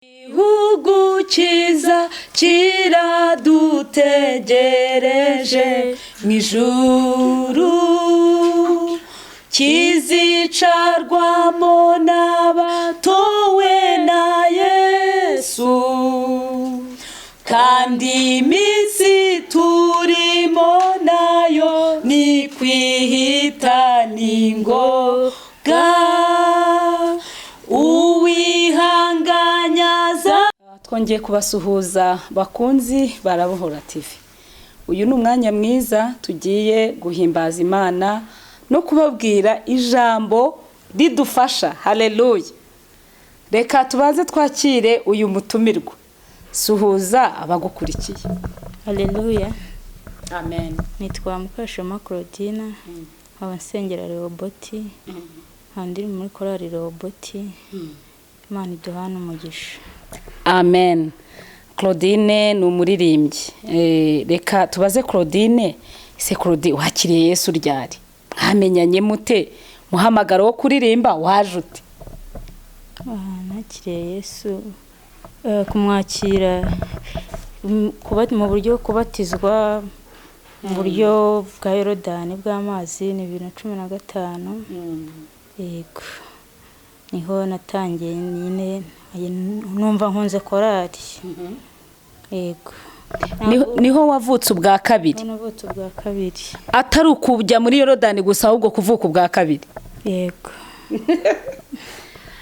Igihugu cyiza kiradutegereje mu ijuru, kizicarwamo n'abatowe na Yesu, kandi iminsi turimo nayo ni kwihita n'ingoga uwihanganyaza. Twongeye kubasuhuza, bakunzi Barabohora TV. Uyu ni umwanya mwiza tugiye guhimbaza Imana no kubabwira ijambo ridufasha. Haleluya! Reka tubanze twakire uyu mutumirwa. Suhuza abagukurikiye. Haleluya! Amen. Nitwa Mukashema Claudine, nkaba nsengera Rehoboti, nkaba ndi muri korali Rehoboti. Imana iduhane umugisha. Amen. Claudine ni umuririmbyi. Reka tubaze Claudine. Ese Claudine, wakiriye Yesu ryari? Mwamenyanye mute? Muhamagaro wo kuririmba waje ute? Nakiriye Yesu, kumwakira mu buryo kubatizwa mu buryo bwa Yorodani bw'amazi ni 2015. Yego, niho natangiye nyine, numva nkunze korali, yego. Niho wavutse ubwa kabiri? Niho navutse ubwa kabiri. Atari ukujya muri Yorodani gusa, ahubwo kuvuka ubwa kabiri? Yego.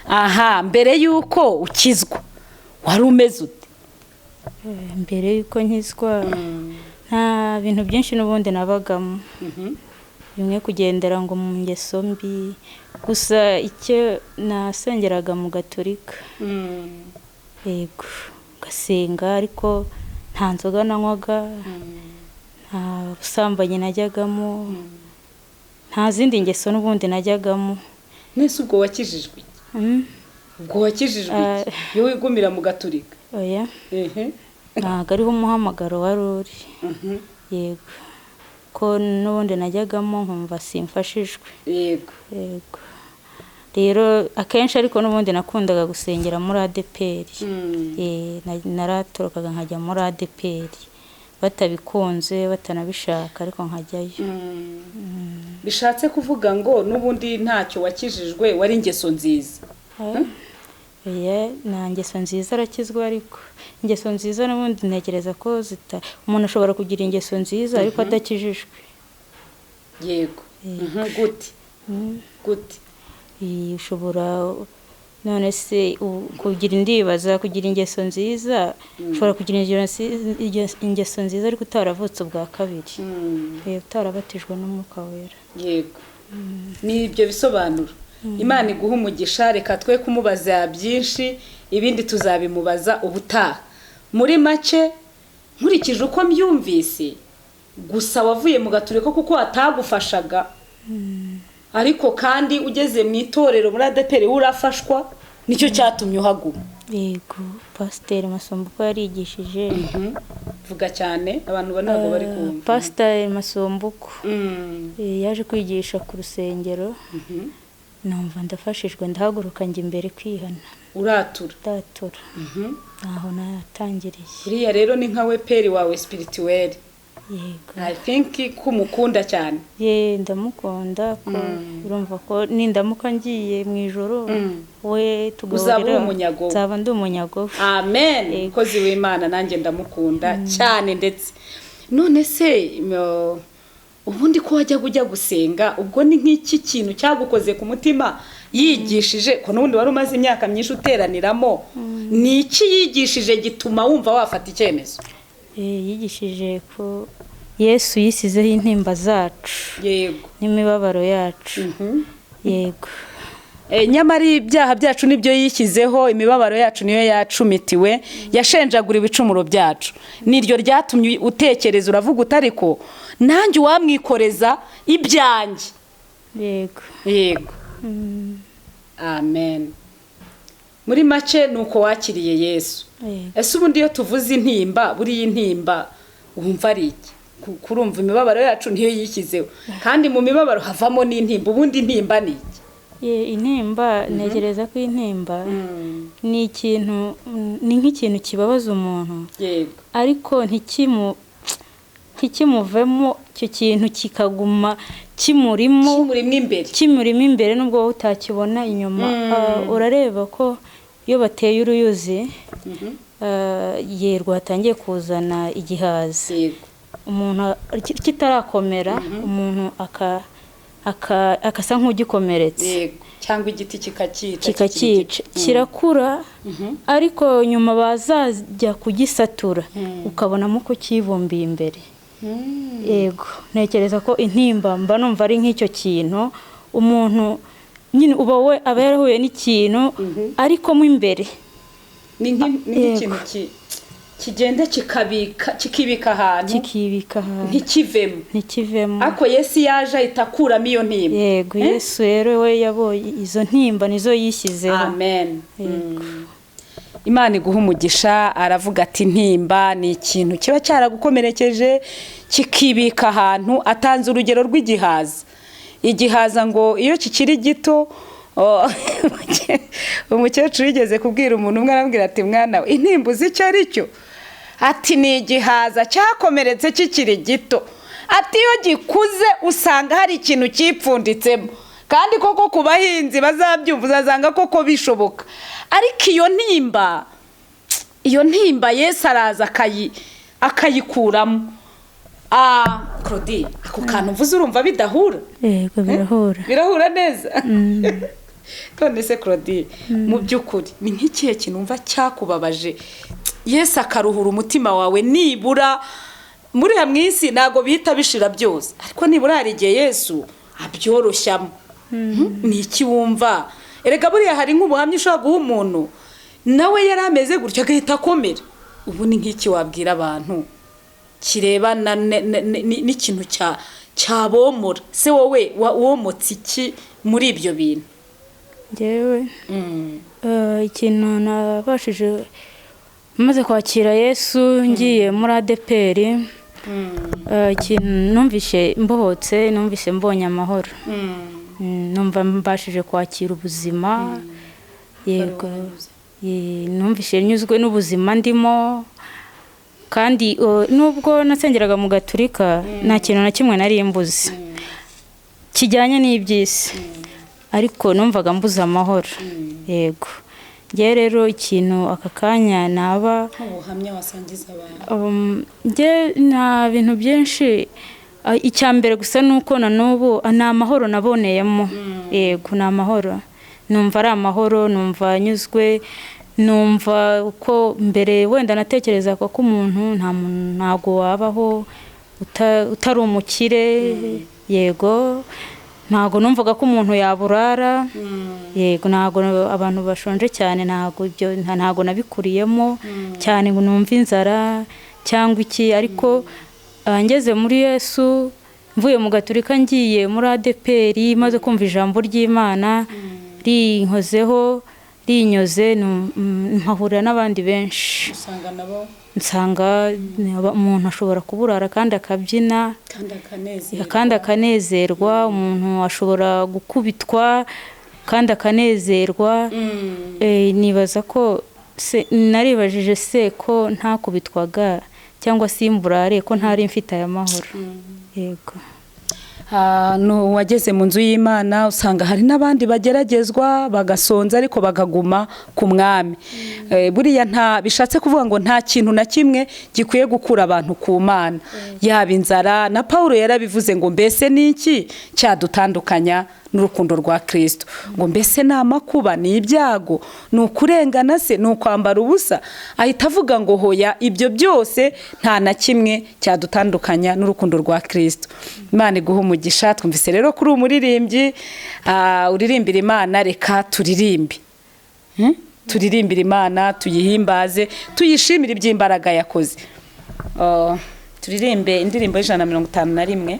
Aha, mbere y'uko ukizwa wari umeze ute? Mbere y'uko nkizwa nta bintu byinshi n'ubundi nabagamo, bimwe kugendera ngo mu ngeso mbi gusa. Icyo nasengeraga mu Gaturika, yego, ngasenga, ariko nta nzoga nanywaga, nta busambanyi najyagamo, nta zindi ngeso n'ubundi najyagamo. Nese ubwo wakijijwe iki? Ubwo wakijijwe iki iyo wigumira mu Gaturika? Oya, ntabwo ariho umuhamagaro wari uri. Yego, ko n'ubundi najyagamo nkumva simfashijwe. Yego, rero akenshi ariko n'ubundi nakundaga gusengera muri ADEPR. Naratorokaga nkajya muri ADEPR, batabikunze batanabishaka, ariko nkajyayo. Bishatse kuvuga ngo n'ubundi ntacyo wakijijwe, wari ingeso nziza? Oya, nta ngeso nziza arakizwa, ariko ingeso nziza n'ubundi ntekereza ko zita umuntu ashobora kugira ingeso nziza ariko adakijijwe. Yego. Gute gute? Ushobora none se kugira, ndibaza, kugira ingeso nziza, ushobora kugira ingeso nziza ariko utaravutse ubwa kabiri, utarabatijwe n'Umwuka Wera. Yego, ni ibyo bisobanuro. Imana iguha umugisha. Reka twe kumubaza byinshi, ibindi tuzabimubaza ubutaha. Muri make, nkurikije uko mbyumvise, gusa wavuye mu Gaturika kuko watagufashaga, ariko kandi ugeze mu itorero muri ADEPR urafashwa, nicyo cyatumye uhaguma. Yego, Pasiteri Masumbuko yarigishije. Vuga cyane, abantu ntabwo bari kumva. Pasiteri Masumbuko yaje kwigisha ku rusengero, numva ndafashijwe, ndahaguruka njya imbere kwihana. Uratura? Ndatura, ntaho natangiriye. Uriya rero ni nka we père wawe spirituel? Yego. I think ko umukunda cyane. Ye, ndamukunda, ko urumva ko nindamuka ngiye mu ijoro we Uzaba uri tugahurira umunyago we. Nzaba ndi umunyago we. Amen. Yego. Umukozi w'Imana, nanjye ndamukunda cyane ndetse. None se ubundi ko wajyaga ujya gusenga, ubwo ni nk'iki kintu cyagukoze ku mutima yigishije, ko n'ubundi wari umaze imyaka myinshi uteraniramo? Ni iki yigishije gituma wumva wafata icyemezo? Yigishije ko Yesu yisizeho intimba zacu n'imibabaro yacu, yego. Nyamara ibyaha byacu nibyo yishyizeho, imibabaro yacu niyo yacumitiwe, yashenjagura ibicumuro byacu. Niryo ryatumye utekereza, uravuga uti: "Ariko nanjye uwamwikoreza ibyanjye." Yego. Yego, amen. Muri make ni uko wakiriye Yesu? Yego. Ese ubundi iyo tuvuze intimba, buriya intimba wumva ari iki? Kurumva imibabaro yacu niyo yishyizeho, kandi mu mibabaro havamo n'intimba. Ubundi intimba ni iki? Intimba, ntekereza ko intimba ni ikintu, ni nk'ikintu kibabaza umuntu, ariko ntikimuvemo, icyo kintu kikaguma kimurimo, kimurimo imbere, kimurimo imbere nubwo wowe utakibona inyuma. Urareba ko iyo bateye uruyuzi, ye rwatangiye kuzana igihaza, umuntu kitarakomera, umuntu akasa nk'ugikomeretse. Cyangwa igiti kikakica. Kikakica, kirakura, ariko nyuma bazajya kugisatura ukabonamo ko kibumbiye imbere. Yego, ntekereza ko intimba mba numva ari nk'icyo kintu umuntu nyine uba we aba yarahuye n'ikintu, ariko mo imbere. Ni nk'ikintu kigenda kikabika, kikibika ahantu. Kikibika ahantu. Ntikivemo. Ntikivemo. Ariko Yesu yaje ahita akuramo iyo ntimba. Yego, Yesu rero we yabonye izo ntimba, nizo yishyizeho. Amen. Imana iguha umugisha. Aravuga ati intimba ni ikintu kiba cyaragukomerekeje kikibika ahantu. Atanze urugero rw'igihaza. Igihaza ngo iyo kikiri gito, umukecuru yigeze kubwira umuntu umwe, arambwira ati: "Mwana we, intimba uzi icyo ari cyo?" Ati: "Ni igihaza cyakomeretse kikiri gito." Ati: "Iyo gikuze usanga hari ikintu cyipfunditsemo." Kandi koko ku bahinzi bazabyumva, uzasanga koko bishoboka. Ariko iyo ntimba Yesu araza akayikuramo. Claudine, ako kantu mvuze urumva bidahura? Yego, birahura. Birahura neza. None se Claudine, mu by'ukuri ni nk'ikihe kintu wumva cyakubabaje, Yesu akaruhura umutima wawe? Nibura muri mu isi ntabwo bihita bishira byose, ariko nibura hari igihe Yesu abyoroshyamo. Ni iki wumva? Erega buriya hari nk'ubuhamya ushobora guha umuntu, nawe yari ameze gutyo agahita akomera. Ubu ni nk'iki wabwira abantu kirebana n'ikintu cyabomora? Se wowe womotse iki muri ibyo bintu? Njyewe, ikintu nabashije maze kwakira Yesu ngiye muri ADEPR, ikintu numvise mbohotse, numvise mbonye amahoro. Numva mbashije kwakira ubuzima. Yego, numvise nyuzwe n'ubuzima ndimo. Kandi nubwo nasengeraga mu Gaturika, nta kintu na kimwe nari mbuze kijyanye n'iby'isi, ariko numvaga mbuze amahoro. Yego, njye rero ikintu aka kanya naba nk'ubuhamya wasangiza abantu? Njye nta bintu byinshi. Icya mbere gusa ni uko na n'ubu ni amahoro naboneyemo. Yego, ni amahoro, numva ari amahoro, numva nyuzwe, numva uko mbere wenda natekerezaga ko umuntu nta muntu, ntabwo wabaho utari umukire. Yego, ntabwo numvaga ko umuntu yaburara. Yego, ntabwo abantu bashonje cyane, ntabwo ibyo ntabwo nabikuriyemo cyane ngo numve inzara cyangwa iki. Ariko ngeze muri Yesu, mvuye mu Gaturika ngiye muri ADEPR, maze kumva ijambo ry'Imana rinkozeho, rinyoze, mpahurira n'abandi benshi. Usanga nabo Nsanga umuntu ashobora kuburara kandi akabyina. Kandi akanezerwa. Kandi akanezerwa. Umuntu ashobora gukubitwa kandi akanezerwa. Nibaza ko se, naribajije se ko ntakubitwaga cyangwa se imburare, ko ntari mfite aya mahoro? Yego. Ahantu wageze mu nzu y'Imana usanga hari n'abandi bageragezwa bagasonza, ariko bakaguma ku Mwami. Buriya nta bishatse kuvuga ngo nta kintu na kimwe gikwiye gukura abantu ku Mana, yaba inzara. Na Paul yarabivuze ngo: "Mbese ni iki cyadutandukanya n'urukundo rwa Kirisito?" Ngo: "Mbese ni amakuba, ni ibyago, ni ukurengana se, ni ukwambara ubusa?" Ahita avuga ngo: "Hoya, ibyo byose nta na kimwe cyadutandukanya n'urukundo rwa Kirisito." Imana iguha umugisha. Twumvise rero kuri umuririmbyi, uririmbira Imana. Reka turirimbe. Turirimbire Imana, tuyihimbaze, tuyishimire iby'imbaraga yakoze. Oh, turirimbe indirimbo y'151.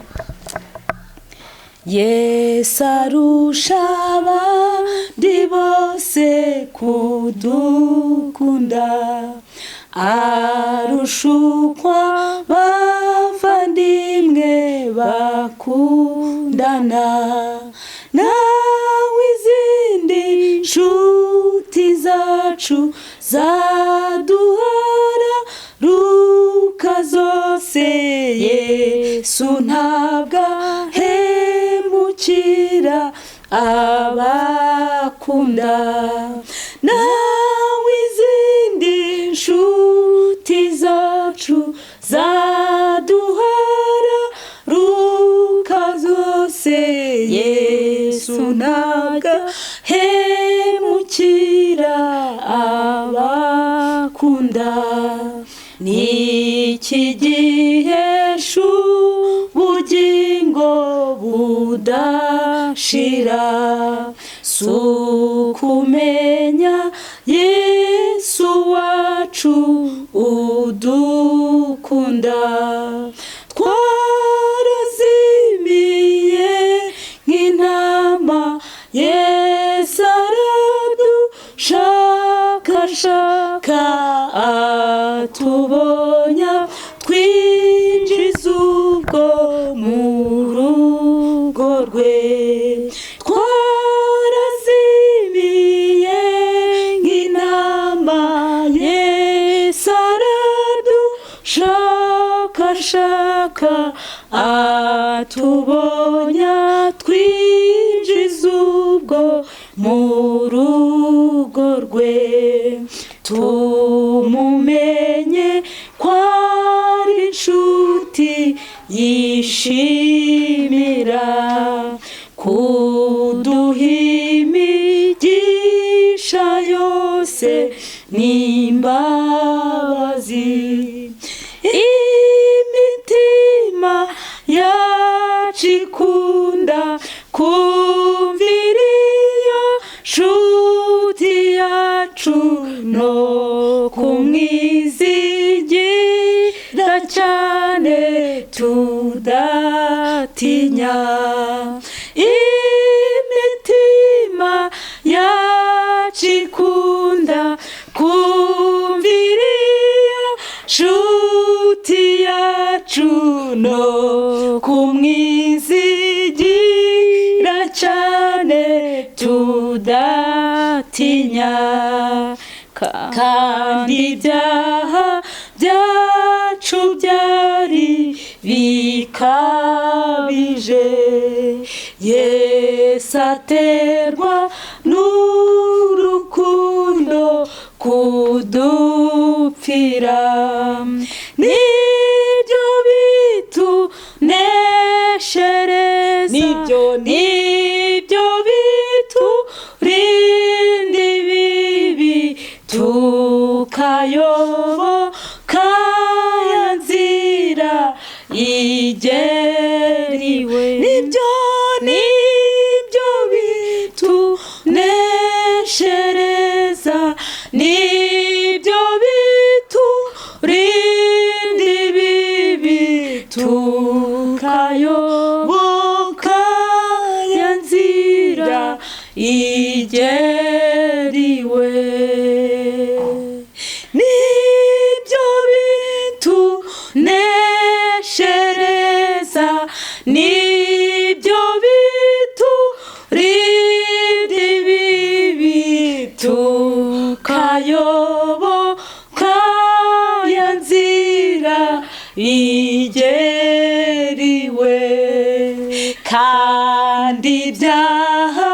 Yesu arusha abandi bose kudukunda, arusha uko abavandimwe bakundana nawe izi. nshuti zacu zaduhara ruka zose, Yesu ntabwo ahemukira abakunda. Nawe izindi nshuti zacu zaduhara ruka zose, Yesu ntabwo ahemukira abakunda. Niki gihesha ubugingo budashira, si ukumenya Yesu wacu udukunda. Twarazimiye nk'intama, Yesu aradushakashaka, atubonya twinjiza ubwo mu rugo rwe. Twarazimiye nk'intama, Yesu aradushakashaka, atubonya twinjiza ubwo mu rugo rwe. Tumumenye ko ari inshuti yishimira kuduha imigisha yose n'imbabazi. Imitima yacu ikunda kumvira iyo nshuti yacu, no kumwizigira cyane tudatinya. Imitima yacu ikunda kumvira iyo nshuti yacu, no kumwizigira cyane tudatinya. Kandi ibyaha byacu byari bikabije, Yesu aterwa n'urukundo kudupfira. Nibyo bituneshereza, nibyo biturinda ibibi, tukayoboka ya nzira igeriwe. Nibyo bituneshereza, nibyo biturinda ibibi, tukayoboka ya nzira igeriwe. Nibyo bituneshereza, nibyo biturinda ibibi, tukayoboka ya nzira igeriwe. Kandi ibyaha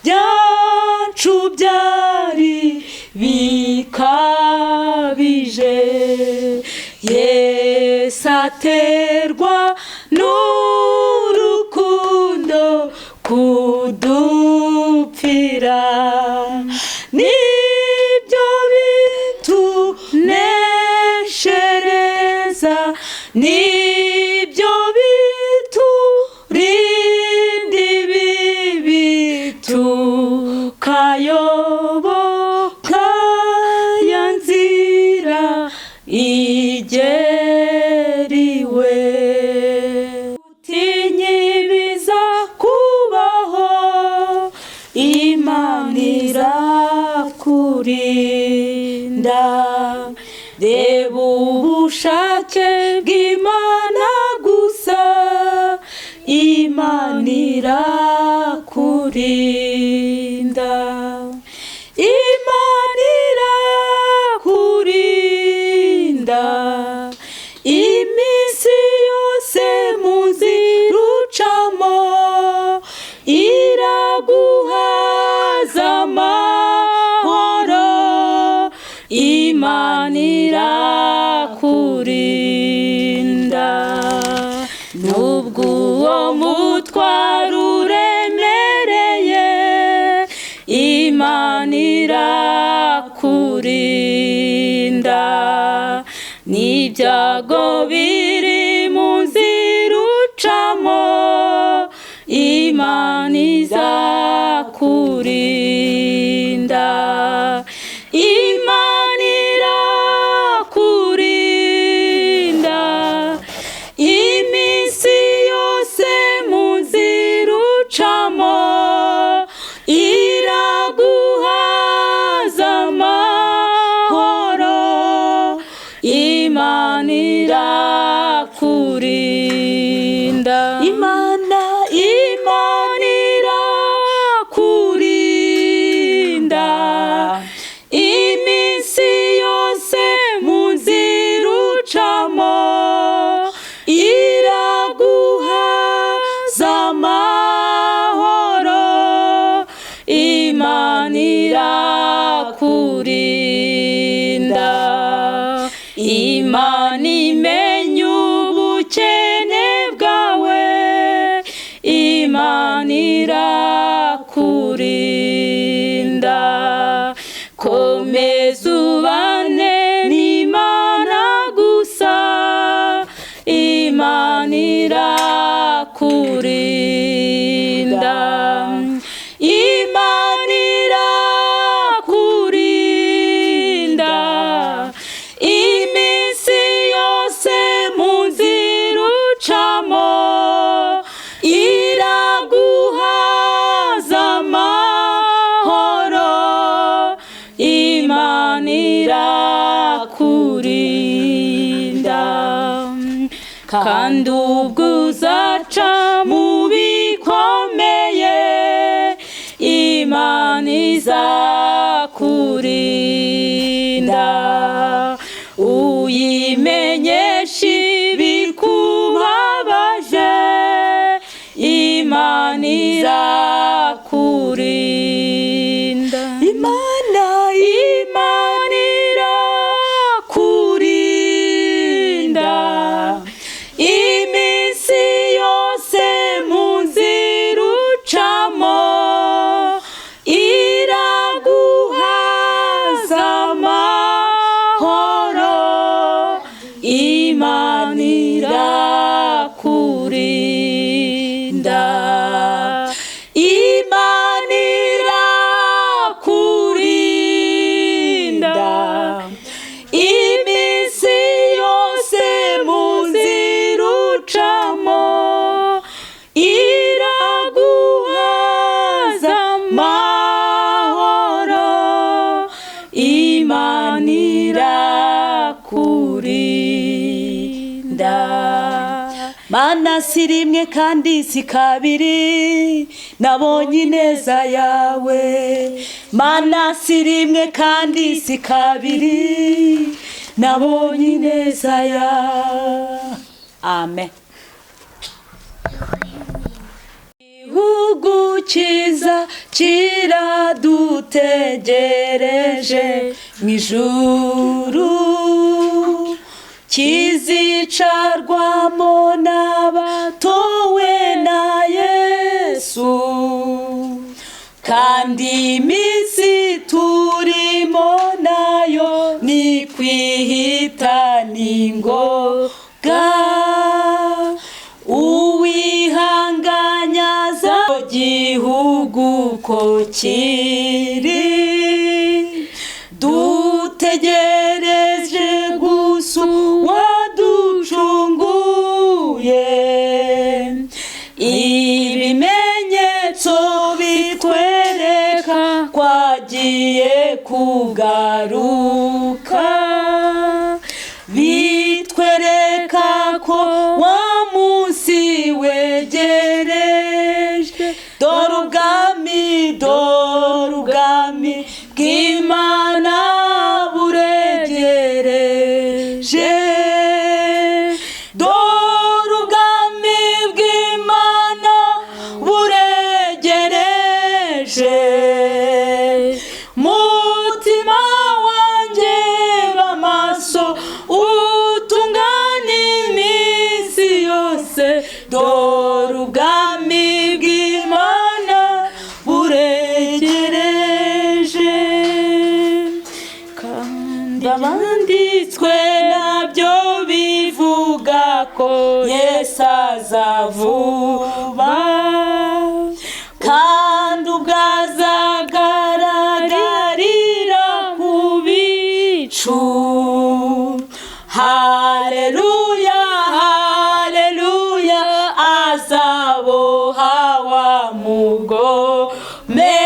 byacu byari bikabije, Yesu aterwa n'urukundo kudupfira. Nibyo bituneshereza, nibyo biturinda ibibi, tukayoboka ya nzira igeriwe. Utinyibiza kubaho, Imana irakurinda. Reba ubushake bw'Imana gusa, Imana irakurinda. Imana irakurinda. Nubwo uwo mutwaro uremereye, Imana irakurinda. N'ibyago biri mu nzira ucamo, Imana izakurinda. Imana irakurinda iminsi yose mu nzira ucamo, iraguhaza amahoro. Imana irakurinda. Imana, Imana irakurinda iminsi yose mu nzira ucamo, iraguhaza amahoro. Imana irakurinda. Imana imenya ubukene bwawe, Imana irakurinda. Komeza ubane n'Imana gusa, Imana irakurinda. Imana irakurinda iminsi yose mu nzira ucamo, iraguhaza amahoro. Imana irakurinda. Kandi ubwo uzaca mu bikomeye, Imana izakurinda. Uyimenyesha ibikubabaje, Imana irakurinda. Imana, Imana irakurinda iminsi yose mu nzira ucamo, iraguhaza amahoro. Imana irakurinda. Imana irakurinda iminsi yose mu nzira ucamo, iraguhaza amahoro. Imana irakurinda. Mana si rimwe kandi si kabiri, nabonye ineza yawe. Mana si rimwe kandi si kabiri, nabonye ineza yawe. Amen. Igihugu cyiza kiradutegereje mu ijuru, kizicarwamo n'abatowe na Yesu. Kandi iminsi turimo nayo ni kwihita n'ingoga. Uwihanganyaza gihugu ko kiri, dutegereje gusa uwaducunguye. Ibimenyetso bitwereka kwagiye kugaruka, bitwereka ko wa munsi wegereje. Dore ubwami, dore ubwami bw'Imana buregereje. Ibyanditswe nabyo bivuga ko Yesu aza vuba, kandi ubwo azagaragarira ku bicu. Haleluya, haleluya, azaboha wa mugome,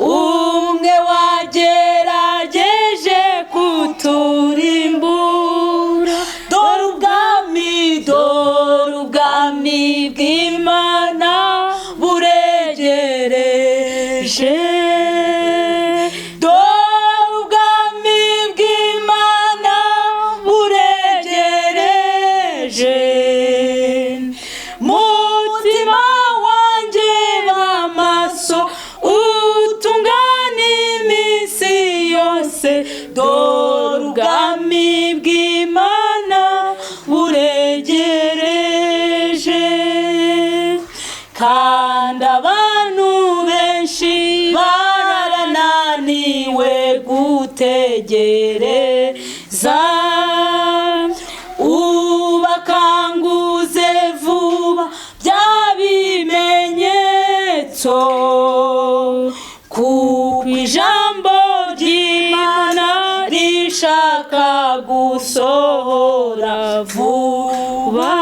umwe wagerageje kuturimbura. Dore ubwami, dore ubwami bw'Imana buregereje. Dore ubwami bw'Imana buregereje. Mutima wanjye b'amaso, utungane iminsi yose. Dore ubwami bw'Imana buregereje. Kandi abantu benshi barananiwe gutegereza, ubakanguze vuba bya bimenyetso, kuko ijambo ry'Imana rishaka gusohora vuba.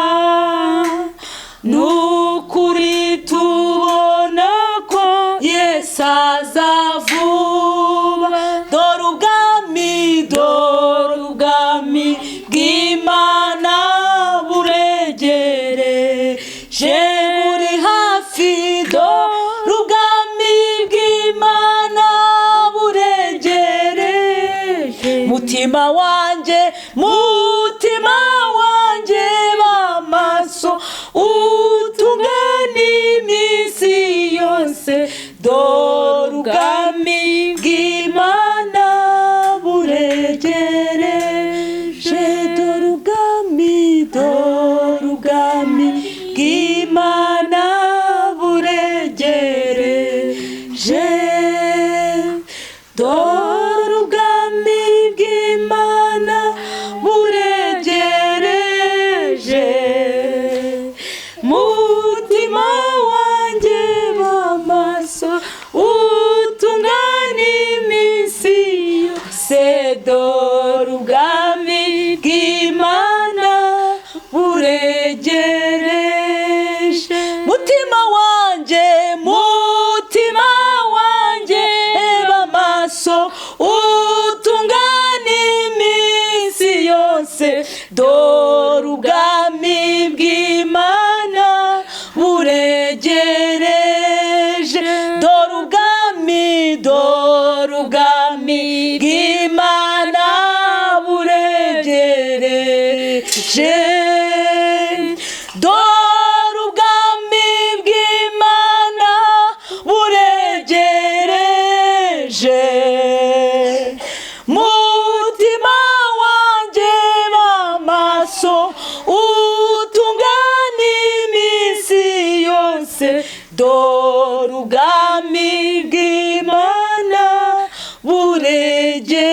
Nukuri tubona ko Yesu aza vuba. Dore ubwami, dore ubwami bw'Imana buregereje, buri hafi. Dore ubwami bw'Imana buregereje. Mutima wanjye, mutima wanjye b'amaso, utungane iminsi yose. Dore ubwami bw'Imana buregereje. Dore ubwami, dore ubwami bw'Imana buregereje. Dore ubwami bw'Imana buregereje. Mutima wanjye b'amaso, utungane iminsi yose. Dore ubwami bw'Imana buregereje. Mutima wanjye, mutima wanjye b'amaso, utungane iminsi yose. Dore ubwami bw'Imana buregereje. Dore ubwami, dore ubwami bw'Imana buregereje. Dore ubwami bw'Imana buregereje. Mutima wanjye b'amaso, utungane iminsi yose. Dore ubwami bw'Imana buregereje.